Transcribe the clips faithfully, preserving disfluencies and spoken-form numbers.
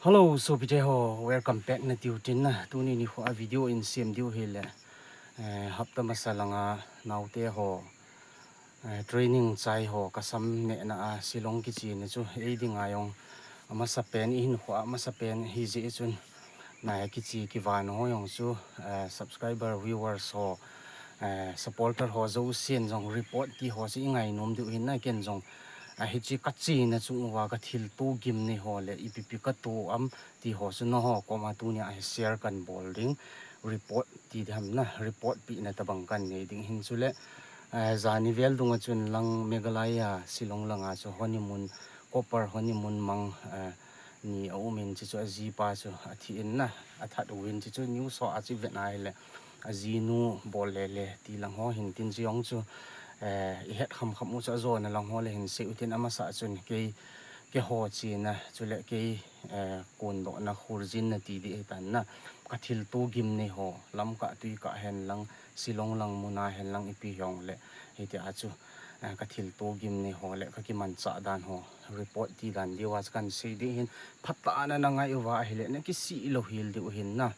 Hello, sopite ho, welcome back natiu tin na. Tuni nikho a video in sem diu hile, eh, hapta masa langa naote ho, eh, training chai ho kasam nehna a Shillong kichena chu ei dinga jong amasapen, ihinkhoa amasapen ahijeh chun, na kiche kivan ho jong chu, eh, subscriber, viewers ho, eh, supporter ho jousen jong report ti ho chu ingainom diu hin na, ken jong, ah, hiche kachena chung uva kathilto gimnei ho le ipipi kato am ti ho chu nangho koma tunia hi share kan bol ding, report ti diham na, report pehna tobang kan nei ding hin chule, eh, jani vel dunga chun lang Meghalaya, Shillong langa chu honeymoon, couple honeymoon mang, eh, ni aumin, chuchu ajipa chu athi in na, athat uvin, chuchu news ho a chu ivet na hile, ajinu bol lele ti lang ho hin tin, chu jong chu, eh, ihet khamkham u chu ajona lang ho le hin sei utin, amasa chun kei, keiho chena chule kei, eh, kondohna, khurjinna ti ding ahitan na, kathilto gimnei ho, lamkah tuikah hen lang, Shillong lang muna hen lang, ipi hijongle, hitia chu, eh, kathilto gimnei ho le kakimanchah dan ho report ti dan diuva chu kan sei ding hin, phatah a nangai uva ahile nakisih louhel diu hin na,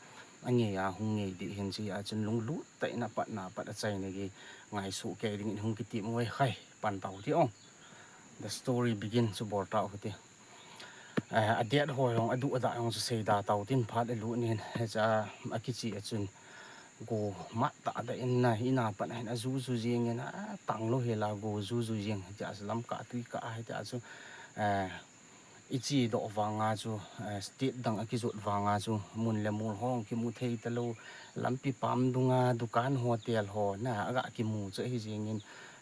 angei a hung ngei ding hin, chea chun lunglut tah in apatna pat achaina gei ngaisuh kei dingin hung kitem uve khai, pan tau ti ong. The story begin chu bol tau hite. Eh, adet ho jong, aduh adah jong chu seida tau tin, phat alut nin, hichea akiche a chun go mat tah tah in na, ina pat hin ajuju jengin, atanglou hela go juju jeng, hichea chu lamkah tuikah a hitia chu, eh, ichedoh vanga chu, eh, state dang akijot vanga chu mun le mol ho kimu thei talou, lampi pam dunga dukan hotel ho na aga kimu chu ahi jengin,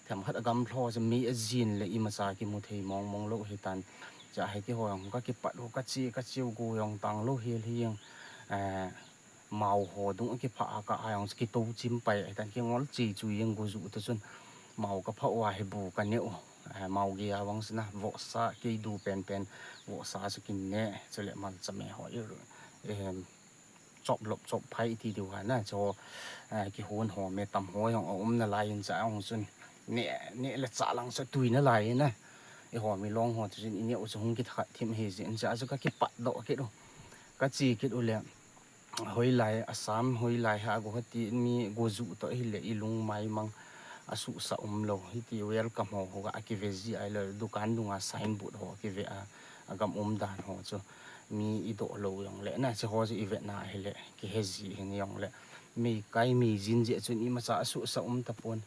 themkhat agamlho chu mei ajin le imacha kimu thei mongmong lou hitan. Chea hi keiho jong kakipat u, kache, kache u, go jong tanglou hel hi jeng, eh, mao ho dung akiphah a, kah a jong chu kitou chim pai ahitan, kingol che chu jeng go ju toh chun, mao kaphah uva hi bu kaneh u, eh, mao geiya vang chu na, vohsa kei du penpen, vohsa chu kineh, chule malcha me ho i, em, chop lop chop phai ti diu ha na, chu, eh, kihon ho me tam ho jong aum nalai in, chea jong chun neh, neh le chah lang chu tui nalai in na, eiho milong ho chu chun ineh u chu hung kithat thim hijeh in, chea chu kakipatdoh kit u, kache kit u le, hoilai, Assam hoilai ha, Guwahati mi go ju toh hile ilung maimang, asuhsah umlou, hiti welcome ho, ho ga kive ji ahilou, dukan dunga signboard ho kive a, agam umdan ho chu mi idoh lou jongle na, chuho chu ivet na hile kihe ji hin jongle, meikai meijin jeh chun imacha asuhsah um tapon.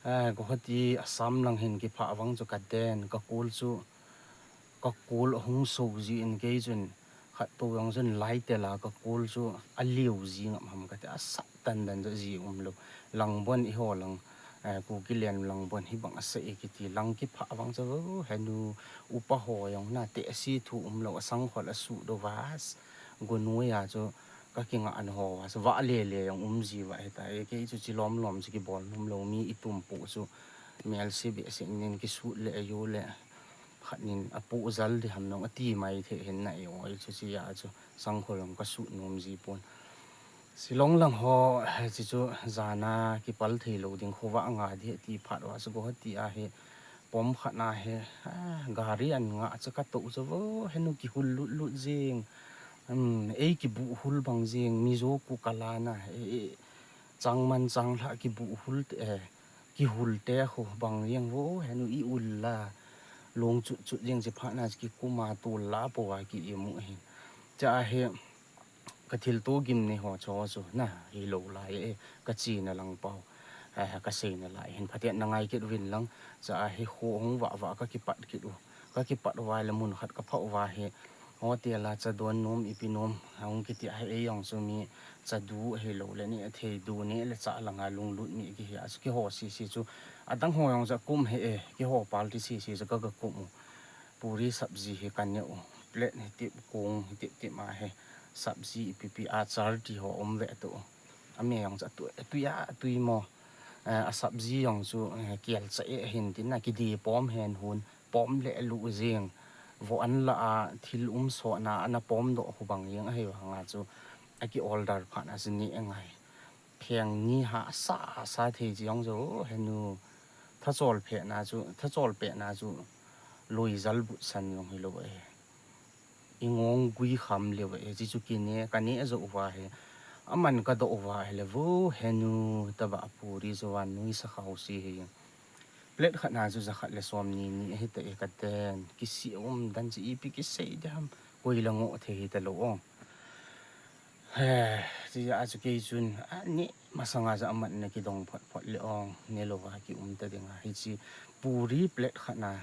Eh, Guwahati, Assam lang hin kiphah vang chu kaden, kakol chu, kakol ahung so jin, kei chun khattou jong chun laitel a kakol chu aliu ji ngam ham kati, asah tandan chu ji umlou. Langbon eiho lang, eh, Kuki len langbon hibang asah e kiti, lang kiphah vang chu, henu upa ho jong na, tehse thu umlou, asangkhol asuh dou va, gonoi a chu kakingah na ho va, chu vahlele jong um ji va hita e, kei chu chi lomlom chu kibol nomlou, mi itum pu chu melse behseh nin kisut le ajo le khat nin apoh jal diham nong ati mai thei hin na, eiho hi chu chia chu sangkhol jong kasut nom ji pon. Shillong lang ho, hiche chu jana kipal theilou ding khovah nga ding ti phat uva chu Guwahati a hi pom khat na hi, ah, gari an ngah chu katou chu vo, henu kihul lutlut jeng. Um, ei kibuhul bang jeng, Mizo Ku kala na, e, e, changman changlhah kibuhul te, eh, kihul te khu bang jeng vo, henu i ul la, long chutchut jeng, che phat na kikum a tol la pou a ki imu ahi. Chea hi kathilto gimnei ho chu, chu na hilou lai e, kachena lang pau, eh, kaseina lai hin phaten nangai kit uvin lang, chea hi kho hung vah vah kakipat kit u, kakipat uva le mun khat kaphah uva hi, hotel a cha don nom, ipi nom, ahung kiti a hi, ei jong chu mi cha du ahilou le neh thei du, neh le chah langa lunglut mi kihi a chu, keiho sese chu, adang ho jong chu akum hi e, keiho party sese chu ka, kakum u. Puri sabji hi kaneh u, plate hi tip kong hi tip tip ma hi, sabji ipipi achar ti ho um ve tu. Ame jong chu atui, atui a, atui mo. Eh, asabji jong chu, eh, kelcha e hin tin na, kidi pom hen hun, pom le lu jeng. Vo an la a, thil um sona ana pomdoh khu bang jeng ahivanga chu aki order phat na chu neh ngai. Pheng ni hahsa sa thei chi jong chu, henu, thachol phehna chu, thachol pehna chu loijal butsan jong hilou e. ingong gui kham leu e, chi chu kine, kane jo uva hi. Aman kadoh uva hi le vo henu taba puri jo van nui sa khau si hi. Plate khat na chu jakhat le som ni ni ahi ta e katen. Kisi um dan chi ipi kisei de ham. Koi la ngo thei hi ta lo ong. He, chi a chu kei chun, a, ni masanga ja amat na kidong phot phot le ong, ne lo va ki um ta ding a. Hi chi puri plate khat na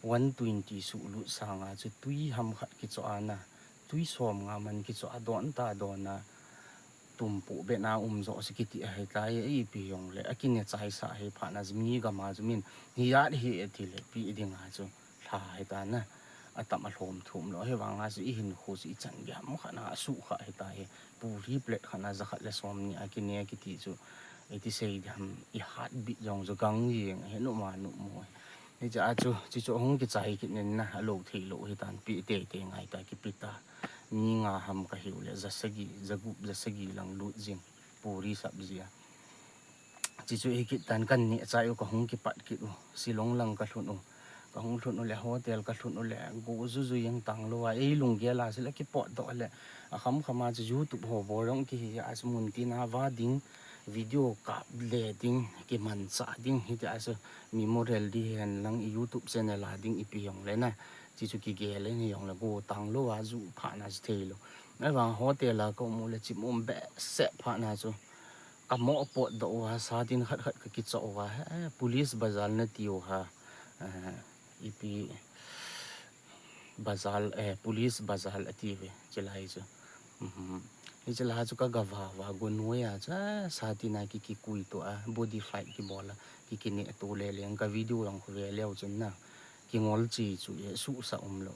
one twenty su lut sanga chu tui ham khat ki cho ana. Tui som nga man ki cho a don ta don a. Tum pu be na um jo si kiti a hei tai e ipi yong le. A kine chai sa hei pha na mi gam a chu min. Hi yat hi e ti le pi ding a chu. Lha hita na, atam alhom thum lo, hi vanga chu i hin khu chu i chan giam khat na, a su kha hita hi, puri plate khat na, jakhat le som ni a kine kiti chu, i ti sei diam, i hat bit jong chu gang jing, hi nu ma nu mo. Hi cha chu, chi chu hung kichai kit nin na, a lo thei lo hitan pi te te ngai ta kipi ta. Mi nga ham ka hiu le, ja sagi, ja gup, ja sagi lang lut jing, puri sap jia. Chi chu hi kit tan kan ni chai u ka hung kipat kit u. Silong lang ka lhun u. Ka hung lhun u le hotel ka lhun u le go zu zu yang tang lo a. Ei lung gel a sila kipot doh le. A kham kham a chu YouTube ho bol jong ki hi a chu mun tin a va ding. Video kap le ding. Ki man cha ding hi ti a chu memorial di hen lang i YouTube channel a ding i pi jong le na. Chi chu ki gel le ni jong le go tang lo a zu pha na chu thei lo. Ai vang hotel a ka um u le chim um be se pha na chu. Ka mo pot doh uva, satin khat khat ka kicho uva, he, police bazar na tiu ha, eh, ipi bazar, eh, police bazar a tiu ve, chilai chu. Mhm. Hi chilai chu ka gava va, go noi a chu, eh, satin a ki, ki kui tu a, body fight ki bol a, ki, ki ne tu le leng, ka video lang khu ve leo chun na, ki ngol chi chu, eh, su sa um lo.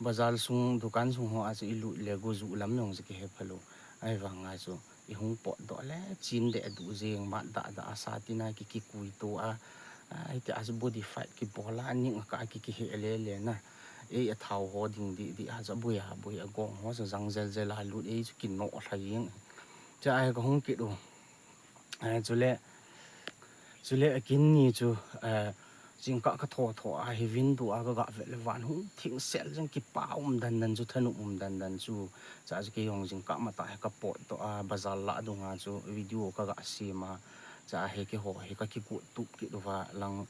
Bazar sung, dukan sung ho a chu i lut le go zu lam jong chu ki he pha lo. Ai vang a chu, i hung pot doh le, chin de du jeng, mat da da a satin a ki, ki kui tu a, a, hiti a chu body fight ki bol a, ning a ka ki, ki he le le na. Ei a thau ho ding di, di a chu bui a, bui a gong ho chu jang jel jel a lut, ei chu ki no lha jeng. Cha ai ka hung kit u. A, chule, chule a kin ni chu, a, jingkah ka tho tho a, hi window a ka ga vet le van hung thing sel jeng kipa um dan dan chu, thanu um dan dan chu. Cha chu kei jong jingkah mata hi ka pot doh a, bazar lah dung a chu video ka ga sem a. Cha hi keiho hi ka kigot tup kit uva lang,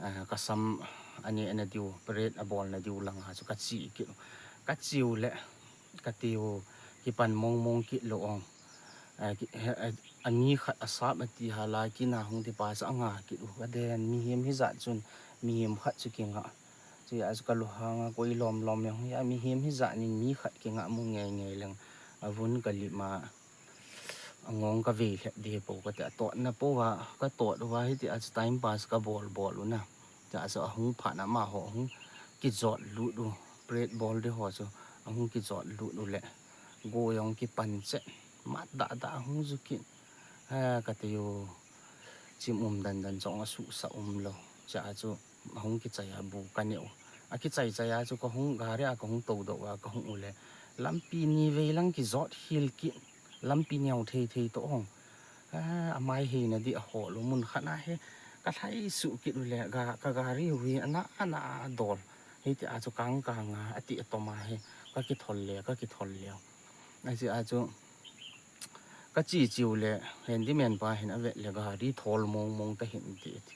eh, ka sam a ne na diu, braid a bol na diu lang a chu ka chi kit u. Ka chi u le, ka ti u, kipan mong mong kit lo ong. Eh, ki, eh, eh, a mi khat a sap a ti ha la, kin a hung ti pa chu a nga kit u ka den, mihem hi jat chun, mihem khat chu ki nga. Chu a chu ka lu hang a, koi lom lom jong hi a, mihem hi jat nin mi khat ki nga mu ngei ngei leng, a vun ka lim a, a ngong ka vei lhep di po ka ti a, tot na po a, ka tot uva hi ti a chu time pass ka bol bol u na. Ti a chu a hung phat na ma ho, a hung ki jot lut u, braid bol di ho chu, a hung ki jot lut u le, go jong ki pan che, mat da da a hung zu kit. Ha, ka ti u, chim um dan dan jong a su sa um lo. Cha chu, a hung ki chai a bu ka ne u. A ki chai chai a chu ka hung gari a ka hung to doh a ka hung u le. Lampi ni vei lang ki jot hil kit. Lampi neo thei thei to hong. A, a mai hei na di a hol u mun khat na he. Ka lhai su kit u le ga, ka gari u hi a na, a na a dol. Hiti a chu kang kang a, a ti a tom a he. Ka ki thol le, ka ki thol le. A chi a chu, ka chi chi u le, handyman pa hin a vet le gari thol mong mong ta hin ti ti.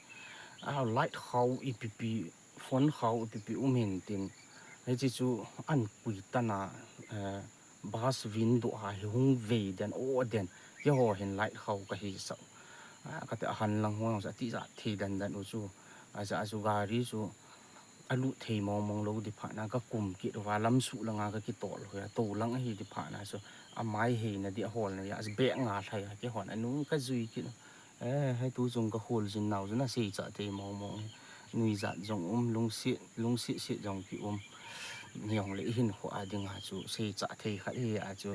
A light khau ipi pi, phone khau ipi pi um hin tin. Hei chi chu an kui ta na, eh, bus window a hi hung vei den, o den. Keiho hin light khau ka hi sa u. A, ka ti a han lang ho sa ti ja thei dan dan u chu. A ja a chu gari chu. A lut thei mong mong lo di phat na ka kum kit uva lam su langa ka ki tol u a, to lang a hi di phat na chu a mai hei na di a hol na ya, a bek nga lhai a kihon a nung ka jui kit u. Eh, hei tu chung ka hol jin nau chu na sei cha thei mong mong hi. Nui jat jong um, lungsi, lungsi si jong ki um. Ni jong le i hin khu a ding a chu sei cha thei khat hi a chu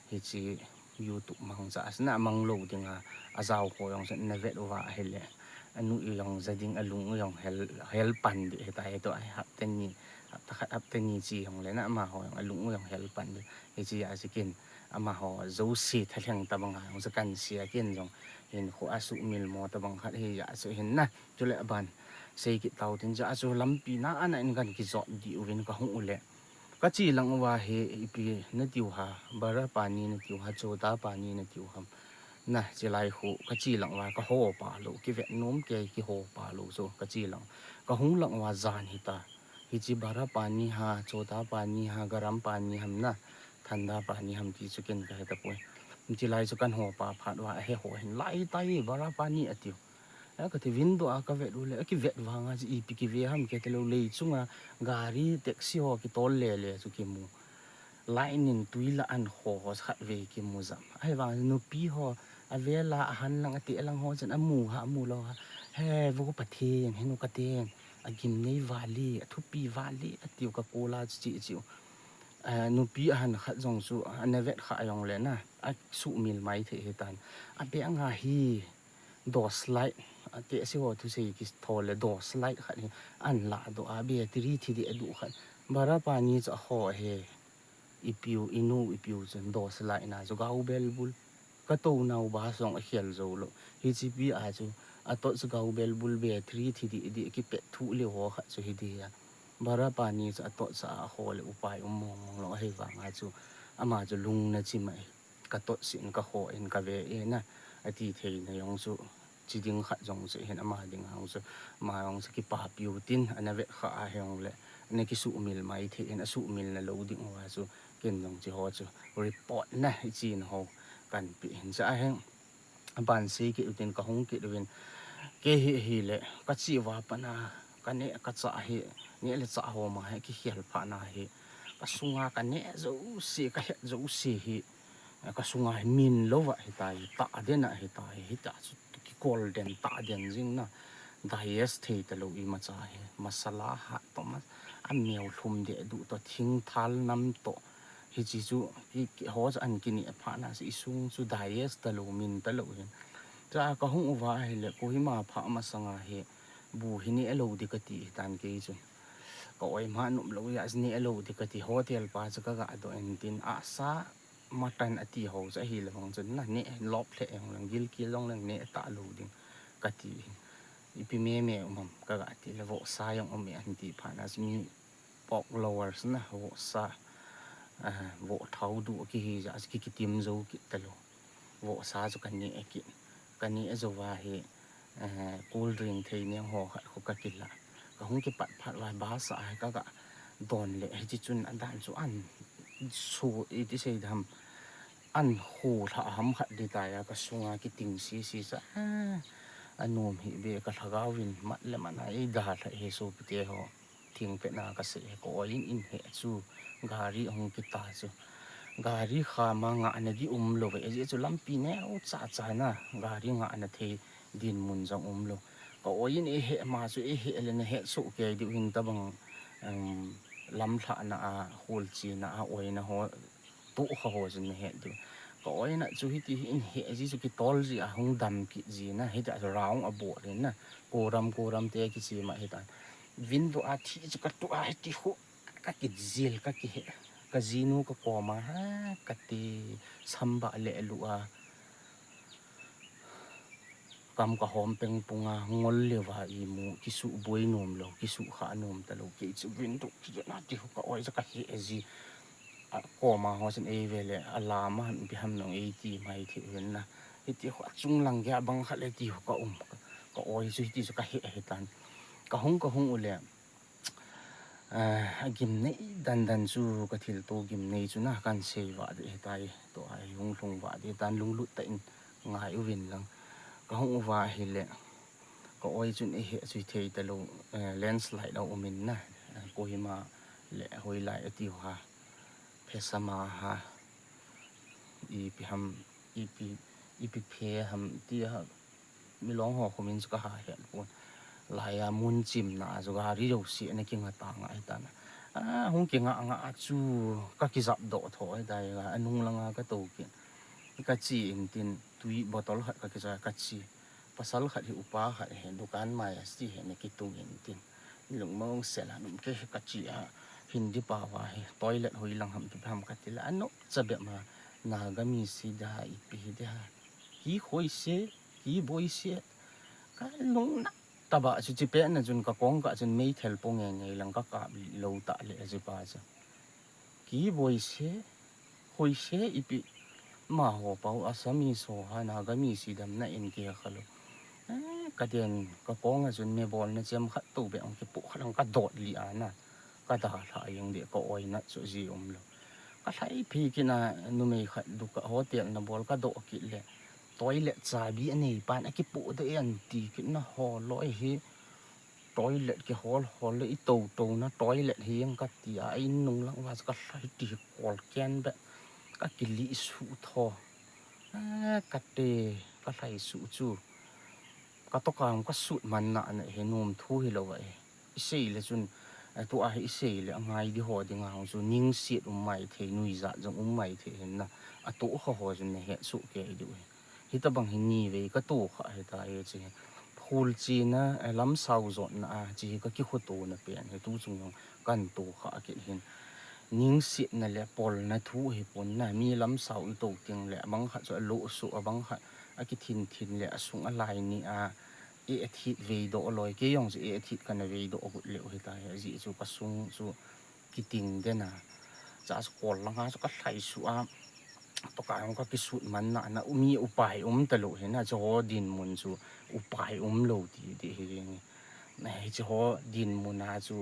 hi chi. YouTube mang cha a sina mang lo ding a, a jao kho jong sina vet uva a hi le. A nu i jong ja ding a lung u jong hel, hel pan di hi ta hi to a hi hapta ni, hapta khat hapta ni chi jong le na ama ho jong a lung u jong hel pan di. Hi chi a chi kin ama ho jo si tha lheng ta bang a jong sa kan si a kin jong hin khu a su mil mo ta bang khat hi ja su hin na. Chu le a ban sei kit tau tin ja su lampi na ana in kan ki jot di u vin ka hung u le. Kache lang uva hi ipi natiu ham, Bara Pani natiu ham, Chota Pani natiu ham. Na, chilai khu kache lang uva kaho pa lou, kivet nom kei kiho pa lou chu kache lang. Kahung lang uva jan hita. Hiche Bara Pani ham, Chota Pani ham, Garam Pani ham na, Thanda Pani ham ti chu ken kahe tapoi. Chilai chu kaho pa phat uva ahe ho hin, lai tai Bara Pani atiu. A kati, window a kavet u le, akivet vanga chu ipi kive ham kati lou, lei chunga gari, taxi ho kitol le le chu kimu. Line in tui la an ho ho khatvei kimu jam. Ahivang nupi ho, avel a, ahan lang, ateh lang ho chun amu ham, amu lou ham. He, vo Pathen, henu katen, agimnei val e, athupi val e, atiu, kakol a chu che che u. Eh, nupi ahan khat jong chu, ana vet kha jong le na, asumil mai thei hitan. Abeng a hi, Doors light, a taxi ho thusei kithol le Doors light khat hi an ladoh a, battery thi deh duh khat. Bara Pani chu aho ahi, ipiu, inu ipiu chun Doors light na chu gaubel bul. Katou nau bus jong akhel jou lou. Hiche pi a chu atorch gaubel bul, battery thi deh deh kipet thuh leu ho khat chu hi ding a. Bara Pani chu atorch a aho le upai um mong mong lou, ahivang a chu ama chu lung na chim ahi. Katorch in, kaho in, kave in a, ati theina jong chu, chi ding khat jong chu hin, ama ding a jong chu, ama jong chu kipapi u tin, ana vet kha a hijong le, ana kisumil mai thei in, asumil na lou ding uva chu, ken jong chi ho chu, report na, ichi na ho, kan pe hin cha hin, aban sei kit u tin, kahung kit uvin, kei hi, hi le, kache uva pat na, kaneh, kachah hi, neh le chah ho ma hi, kikhel phat na hi, kasunga kaneh jouse, kahet jouse hi, kasunga hi min lou a hitai, tah den a hitai, hitia chu kikol den, tah den jing na, digest thei talou imacha hi, masala hat toh ma, ameo lhum deh duh toh, thingthal nam toh, hichi chu, ki, ki, ho chu an kineh phat na chu, isung chu digest talou, min talou hin. Cha kahung uva ahile, Kohima phah masanga hi, bu hi neh lou ding kati hitan kei chun. Ka oi ma nom lou a, neh lou ding kati, hotel pa chu kaga doh in tin, asa, mutton ati ho chu ahile vang chun na neh lop lheh jong leng, gilkel jong leng neh talou ding kati. Ipi meme um ham kaga ti le, vohsa jong um e anti phat na chu mi pork lovers na, vohsa, ah, voh thao duh kihi jeh a chu ki, kitim jou kit talou. Vohsa chu kaneh kit. Kaneh jou va hi, eh, cold drink thei neo ho khat khu kakilah. Kahung kipat phat uva bus a hi kaga don le, hichi chun adan chu an su, iti sei dam, an hu lha ham khat ding tai a, kasunga kiting sisi cha, ah, anom hih beh, kalhagao vin mat le mat a eidalha e sopite ho. Thingpet na kasei, ka oi in in heh chu, gari ahung kita chu. Gari kham a ngahna ding umlou ve, ajeh chu lampi neo cha cha na, gari ngahna thei dinmun jong umlou. Ka oi in eiheh ma chu, eiheh le nahet soh kei diu hin tabang, um, lamlhahna a, holchina a, oina ho, tohkha ho chun nahet diu. Ka oina chu hiti hi in heh ji chu kitol ji a hung dam kit ji na, hitia chu round abol in na, koram koram te kichi ma hitan. Window a thi chu katuh a hiti khu kakijil kakihe. Kajinu kakoma ha kati samba le lu a. Kam kahom pengpung a ngol leuva imu, kisuh boi nom lou, kisuh kha nom talou, kei chu window chu na ti khu ka oi cha kahe ji. Akoma ho chun eive le, alam a ham ipi ham nong eiti mai thei uvin na. Hiti khu achung lang gei a bang khat le ti khu ka um, ka, ka oi chu hiti chu kahe hitan. Kahung, kahung u le, ah, agimnei dandan chu kathilto gimnei chu na kahin sei vah ding hitai, tua hi hung lhung vah ding hitan, lunglut tah in ngai uvin lang. Kahung uva ahile, ka oi chun eiheh chu thei talou, eh, landslide a um in na, eh, Kohima le hoilai atiu ha, Phesama ha, ipi ham, ipi, ipi phe ham ti ha, Milong ho khu min chu kaha het pon. Lai a mun chimna a chu gari jouse ana kinga tang ahitan. A, hung kinga nga a chu kakijap doh tho ahitai, anung langa katou kit. Kache in tin tui bottle khat kakichoi kache. Pasal khat hi upa khat hi dukan mai a chi hi ana kitung in tin. Lungmong sel a num kei hi kache a Hindi pao a hi toilet hoi lang ham ipi ham kati le, anom cha bep ma, Naga mi si da ipi hi da. Kihoise, kiboise. Kalung na taba chu chi pet na chun kakong kah chun meithal po nge nge lang kakap lou ta le aji pa chu. Kiboi se, hoi se ipi, ma ho pau Assamese ho ha Naga mi si dam na en ke kha lo. Eh, ka den ka kong a chun me bol na chem khat to be ang ke pu kha lang ka dot li a na. Ka da hla yang de ka oi na chu ji um lo. Ka hlai phi kina numei khat du ka hotel na bol ka do kit le. Toilet chabi a nei pan a kipu de an ti kit na ho loi hi. Toilet kihol hol le i to to na toilet hi ang ka ti a, a in nung lang va ka hlai ti kol ken be ka kili su tho. Eh, ka te, ka hlai su chu. Ka to ka, ka sut man na na he nom thu hi lo va e. I sei le chun, eh, tu a hi i sei le a ngai di ho ding a hong chu ning siat um mai thei, nui za jong um mai thei hin na. A to ho ho chun na he su ke di u hi. Hitabang hi ni vei ka to kha hi ta hi chi. Phul chi na, eh, lam sau zot na a chi hi ka ki khu to na pen hi tu chung jong kan to kha a kit hin. Ning siat na le pol na thu hi pon na mi lam sau i to ting le a bang khat chu a lo su a bang khat a ki thin thin le a sung a lai ni a e a thit vei do loi ke jong chu e a thit ka na vei do gut le u hi ta hi a ji chu ka sung chu ki ting de na. Cha chu kol lang ha chu ka hlai su a. To ka jong ka ki sut man na na u mi upai um ta lo hi na chu ho din mun chu upai um lo ti di hi ring. Na hi chu ho din mun a chu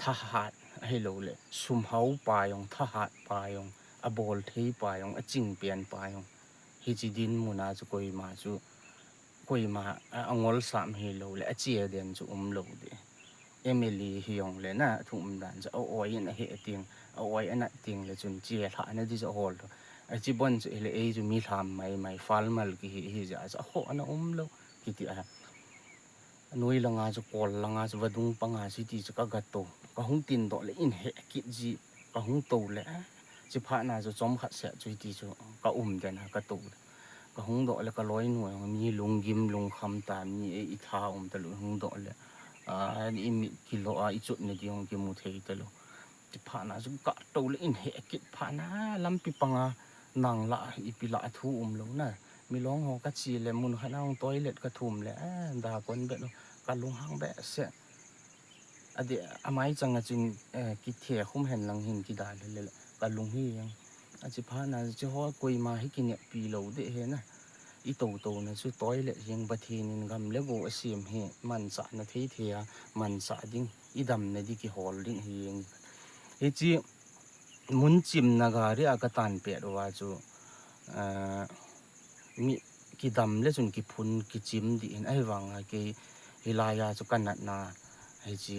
thahat a hi lo le sum hau pa jong thahat pa jong a bol thei pa jong a ching pian pa jong. Hi chi din mun a chu koima chu koima a, a ngol sam hi lo le a chia den chu um lo de. M L A hi jong le na thu um dan chu a oi in a he ting a oi a na ting le chun chia hla na di chu hol lo. A chi bon chu le ei chu mi hlam mai mai fal mal ki hi hi ja chu a ho na um lo ki ti a. Noi langa chu kol langa chu vadung panga chu ti chu ka ga to. Ka hung tin doh le in he kit ji ka hung to le. Chi phat na chu chom khat se chu ti chu ka um den a ka to le. Ka hung doh le ka loinu mi lunggim lungkham ta mi e i tha um ta lu hung doh le. A, i mit kilo a i chut ne di hung kimu thei ta lu. Ti phat na chu ka to le in he kit phat na lampi panga nang la ipi la thu um lo na. Milong ho ka chi le mun khat na hung toilet ka thum le, eh, da kon be lo. Ka lunghang be se. A di a mai chang a chun, eh, ki the khum hen lang hin ki da le le. Ka lung hi yang. A chi phat na chi ho koima hi ki ne pi lo de he na. I to to na chu toilet jeng Pathen in gam le go a siam hi manchah na thei thei a, manchah ding, i dam na di kihol ding hi jeng. Hi chi mun chim na gari a ka tan pet uva chu, ah, mi kidam le chun kiphun kichim di hin ahi vang a kei hilai a chu ka nat na hi chi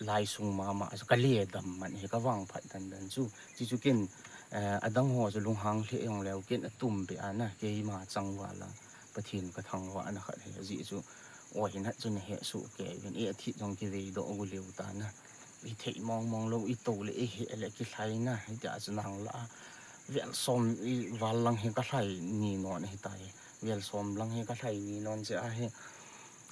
lai sung mama chu ka le dam man hi ka vang phat dan dan chu. Chi chu ken, eh, adang ho chu lunghang hle jong leu ken a tum be a na keima chang vala Pathen ka thangvah na khat hi a ji chu oi hin hat chu na he su ke vin e a thit jong ki vei do gu leu ta na. I thei mong mong lo i to le i he le ki hlai na hi ta chu nang la. Vel som i val lang hi ka hlai ni non hi ta hi. Vel som lang hi ka hlai ni non che a hi.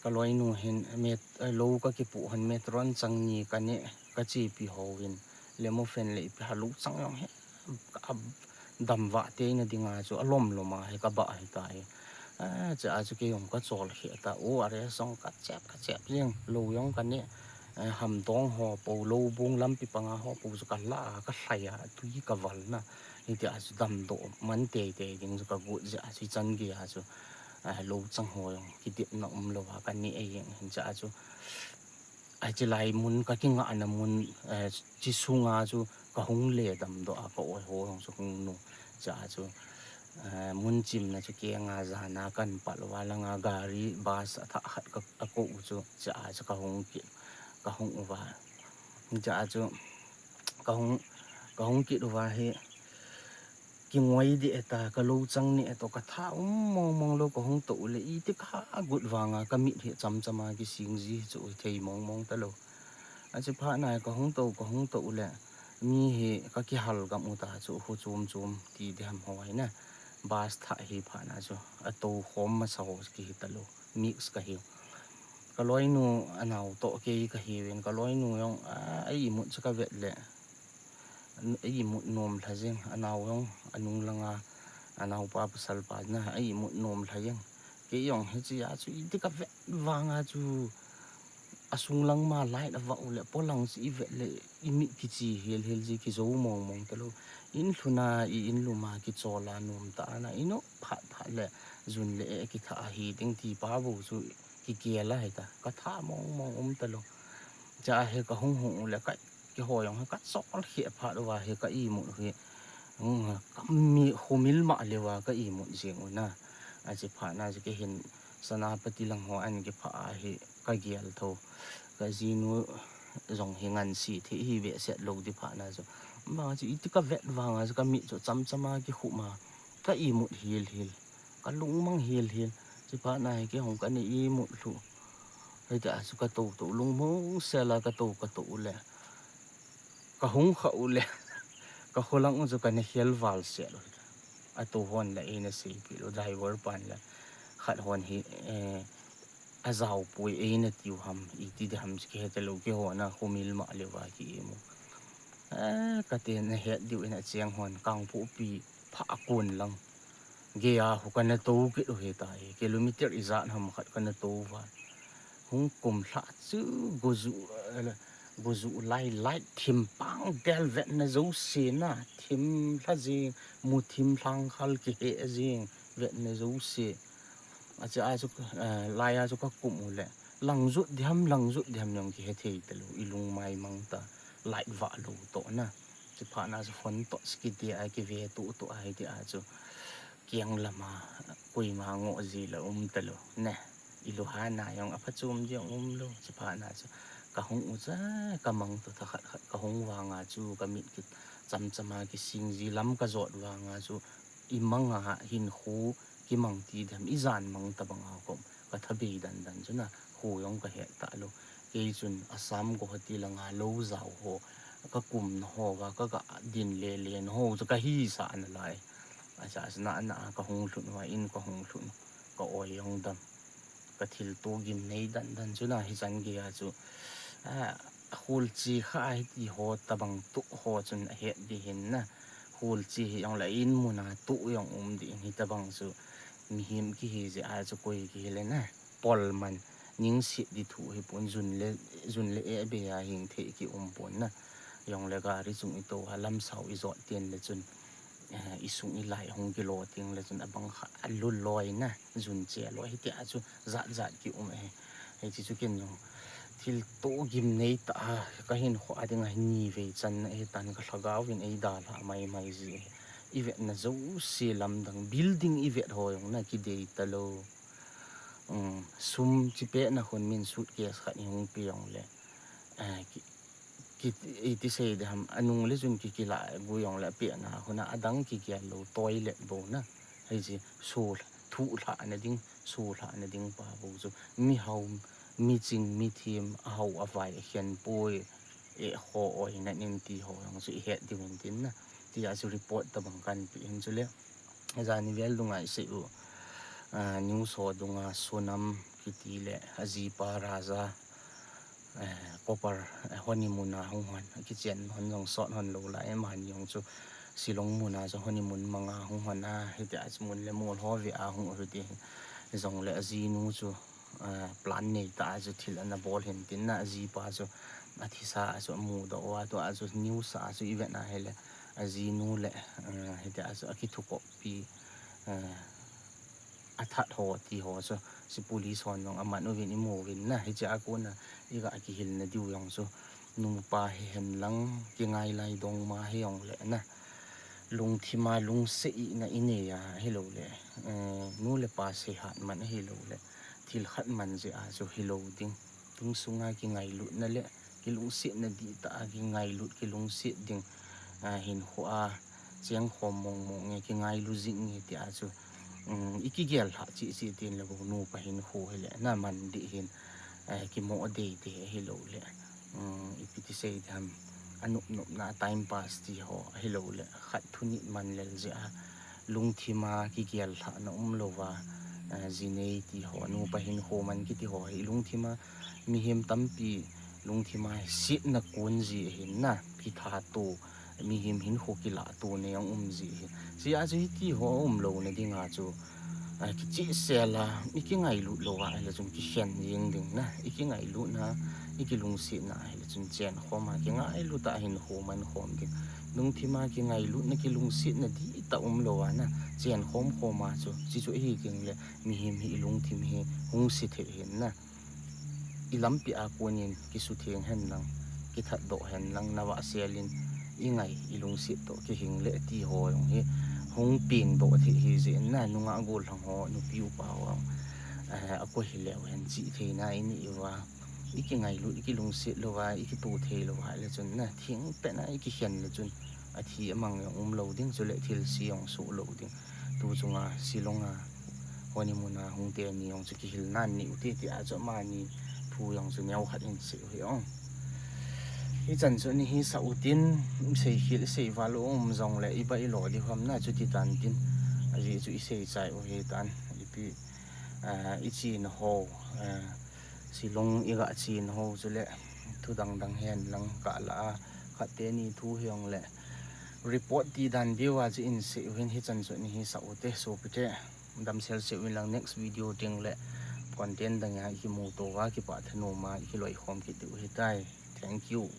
Ka loinu hin met, eh, lo ka kipu han metron chang ni ka ne ka chi pi ho hin. Le mo fen le i pi ha lu chang yong hi. Ka dam va te na dinga chu a lom lom a hi ka ba hi ta hi. A, che a chu kei jong ka chol hi ta. U are song ka chep ka chep jeng lo jong ka ne. Eh, ham dong ho po lo bung lampi panga ho po chu ka la a ka hlai a tui ka val na. Hi ti a chu dam do man te te ding chu ka gut je a chu chan ge a chu. Eh, lo chang ho jong ki dip na um lo a ka ne a jeng hin che a chu. Ai chi lai mun ka ki nga na mun, eh, chi sunga chu ka hung le dam do a ka oi ho jong chu hung nu. Che a chu, eh, mun chim na chu ke nga ja na kan pal wa la nga gari bus a tha khat ka, a ko u chu che a chu ka hung ki ka hung uva. Che a chu ka hung, ka hung kit uva hi. Kingoi di eta, ka lo chang ni eto, ka tha um mong mong lo, ka hung to u le, i ti ka gut vanga, ka mit hi cham chama kising ji chu thei mong mong ta lo. A chi phat na ka hung to, ka hung to u le, mi hi ka kihal gam u ta chu, hu chum chum ti di ham ho ai na. Bus tha hi phat na chu, a to khom masa ho ki hi ta lo, mix ka hi. Ka loinu a nau to kei ka hi ven, ka loinu jong, a, a imut chu ka vet le. A imut nom lha jeng, a nau jong, a nung langa, a naupa pasal pa na, a imut nom lha jeng. Kei jong hi chi a chu, i ti ka vet vanga chu, asung lang ma light avah u le, polang chu ivet le, imit kichi hel hel ji, kijou mong mong talou. In lhun a, i in lum a, kichol a, nom tah a na, in u phat phat le, jun le eh kitha ahi ding ti pa bou chu, kigel a hita, katha mong mong um talou. Cha hi kahung hung u le, ka, kihoi jong hi kachol kheh phat uva hi ka imut u hi, um, kami khomil mah leuva ka imut jing u na. Achi phat na chu kei hin Senapati lang ho an kiphah a hi kagel tho. Kajinu jong hi ngansi thei hi vehset lou ti phat na chu. Bang chu iti kavet vang a chu kamit chu chamcham a kikhum a, ka imut hel hel. Kalung mang hel hel. Chi phat na hi kei hung kana imut lhu. Hiti a chu katou tou, lungmong sel a katou katou u le, kahung kha u le, kakholang u chu kana khel val sel u. Atu hon la eina seipeh lou, driver pan la, khat hon hi, eh, ajao poi eina tiu ham, iti di ham chu kihe talou, kihon a khomil mah leuva ki imu. Eh, kati nahet diu in acheng hon, Kangpokpi pha akon lang. Gei a khu kana tou kit u hitai, kilometer ijat ham khat kana tou uva. Hung kum lhah chu goju, eh, goju lai light thim pang del vetna jouse na, thim lha jing, mu thim lhang khal kihe jing, vetna jouse. Achi a chu, eh, lai a chu kakum u le, lang jut di ham, lang jut di ham jong kihe thei talou, ilung mai mang ta, light vah lou toh na. Chi phat na chu phone toh ski ti a kive tu tu a hiti a chu, kiang lam a, koima ngoh ji la um talou ne. Ilu hana jong aphachom di jong umlou, chi phat na chu kahung u cha, kamang tu tha khat khat kahung vang a chu kamit kichamcham a kising ji, lam kajot vang a chu imang a hinkho kimang ti dem, ijan mang tabang a kom katha bei dan dan chu na, kho jong kahe talou. Kei chun Assam Guwahati lang a lou jao ho, kakumna ho uva, kaga din le le na ho chu kahisah nalai. Acha chu na na kahung lhun uva, in kahung lhun, ka oi jong dam. Kathil to gimnei dan dan chu na, hichan gei a chu, ah, kholche kha hiti ho tabang tu ho chun ahet di hin na. Kholche hi jong la in mun a tu jong um di in, hitabang chu mihem kihi jeh a chu koi kihi le na, pol man, ningset di thu hipon, jun le, jun le eh bei a hing thei kium pon na. Jong le gari chung itou a, lamsao ijot teng le chun, eh, isung ilai hung kilo teng le chun abang kha alu loi na, jun che loi, hiti a chu jat jat kium e. Hiche chu ken jong thil to gimnei tah a, kahinkho a ding a hi nivei channa ahitan, kalhagao vin eidalhah mai mai ji e. Ivetna jouse lamdang, building ivet ho jong na kidei talou. Um, sum chi pehna khun min suitcase khat ihung pe jong le, eh, ki, ki, iti sei di ham, anung le chun ki, kilah gu jong le apehna khun a, adang kigel lou, toilet bou na. Hiche so, thuh lhahna ding, so lhahna ding pa bou chu, mihao, miching, mithem, ahao, avai, akhen poi, eh, kho oi na nin ti ho jong chu ihet diu hin tin na. Ti a chu report tabang kan pe hin chule. Jani vel dunga isei u, ah, news ho dunga Sonam kiti le ajipa Raja, eh, copper, eh, honeymoon a hung hon, akichen hon jong sot hon lou lai, amani jong chu Shillong mun a chu honeymoon mang a hung hon a, hiti a chu mun le mol ho ve a hung u hiti hin. Jong le ajinu chu, eh, plan nei tah a chu thil ana bol hin tin na, ajipa chu athisa a chu amudoh uva, tua chu news a chu ivet na hile, ajinu le, eh, hiti a chu akithukop pi, eh, athat ho ti ho chu, si police hon jong aman uvin imu uvin na, hiche a kona iga kihilna diu jong chu, nupa hihen lang kingai lai dong ma hi jong le na, lungthim a lungset na inei a, hilou le, eh, nu le pa seihat man ahilou le, thil khat man jeh a chu hilou ding, insung a kingailutna le, kilungsetna dihtah a kingailut, kilungset ding, ah, hinkho a chengkhom mong mong nge, kingailu jing nge ti a chu, um, ikigel lhah cheh cheh tin le bou nupa hinkho hile na man dih hin, eh, kimo dei dei ahilou le, um, ipi ti sei diham, anop nopna time pass ti ho ahilou le, khat thunit man lel jeh a, lungthim a kigel lhahna umlou va, eh, jinei ti ho, nupa hinkho man kiti ho hi lungthim a, mihem tampi lungthim a setna kon ji ahin na, kithat to, mihem hinkho kilah to nei jong um ji ahin. Hiche a chu hiti ho aumlouna ding a chu, ah, kichehsel a, ikingailut lou a, ahile chun kikhen jeng ding na, ikingailut na, ikilungsetna ahile chun chenkhom a kingailut a hin homan khom ding. Lungthim a kingailutna kilungsetna dihtah umlou a na chenkhom khom a chu, chuche chu ahi tengle mihem hi ilungthim hi hung se thei ahin na. Ilampi a konin kisutheng hen lang, kithatdoh hen lang, navahsel in ingai ilungset toh kihingle ti ho jong hi hung pengdoh thei ahijeh in na, nungah gollhang ho, nupi upa ho jong akoi hileu hen chih theina inei uva, ikingailut, ikilungset louva ikitoh thei louva ahile chun na, thengpen a ikikhen le chun athi amang jong umlou ding, chule thilse jong soh lou ding. Tu chunga Shillong a honeymoon a hung teni jong chu kihilnan nei ute tia chu amani thu jong chu neokhat in sei u hi ong. Hichan chu ani hisah utin, iseikhel iseival u um jongle iba ilo diu ham na, chuti tan tin, ajeh chu iseichai u hitan. Ipi, ichena ho, Shillong iga chena ho chule thu dangdang hen lang kalah a khat teni thu hijongle report ti dan diuva chu insei u hin, hichan chu ani hisah ute sopite. Damsel sel uvin lang, next video tengle content dang a ikimuto uva kipah thanom a ikiloikhom kit diu hitai. Thank you.